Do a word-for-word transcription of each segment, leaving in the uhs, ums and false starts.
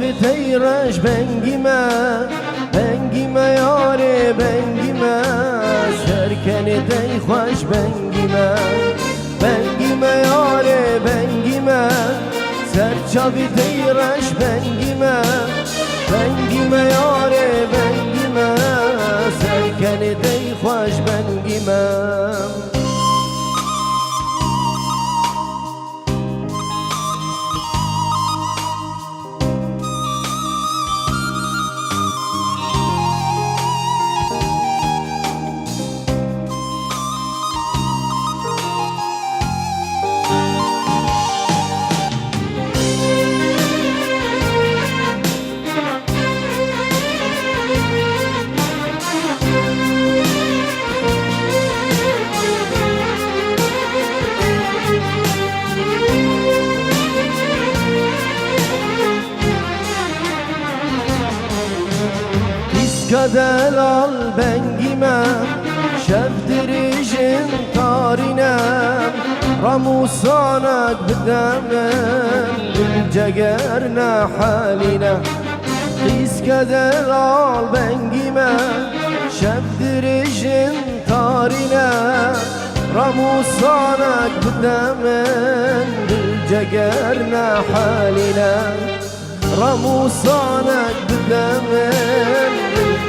Bi tey reş bengî me, bengî me yarê, bengî me, serkenê dey xweş bengî me. Bengî me yarê, bengî me, serçavî dey reş bengî me. Bengî me yarê, bengî me, serkenê dey xweş bengî me. Qîska delal bengî me, şev dirêjin tarî ne, ramûsanek bide min, dil ceger nehelî ne. Qîska delal bengî me, şev dirêjin tarî ne, ramûsanek bide min, dil ceger nehelî ne. Ramûsanek bide min,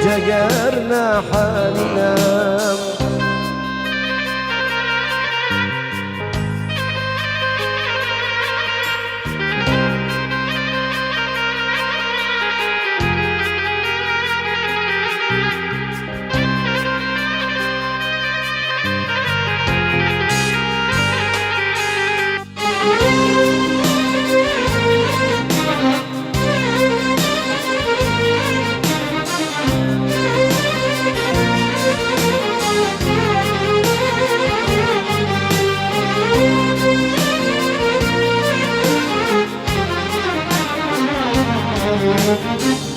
ceger nehelî ne.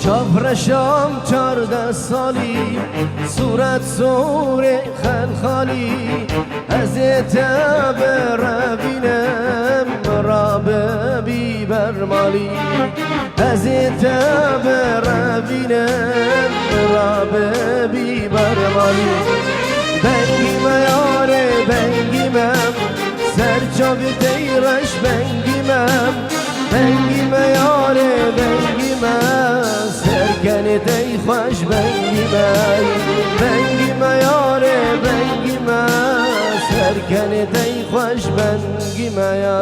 Çavreşam çardeh salî, sûret sûrê xelxalî. Ez ê te birevînim, rabibî ber malî. Ez ê te birevînim, rabibî ber malî. Bengî me yarê, bengî me, serçavî dey reş bengî me. Bengî me yarê, bengî me, serkenê dey xweş bengî me. Bengî me yarê, bengî me, serkenê dey xweş bengî me ya.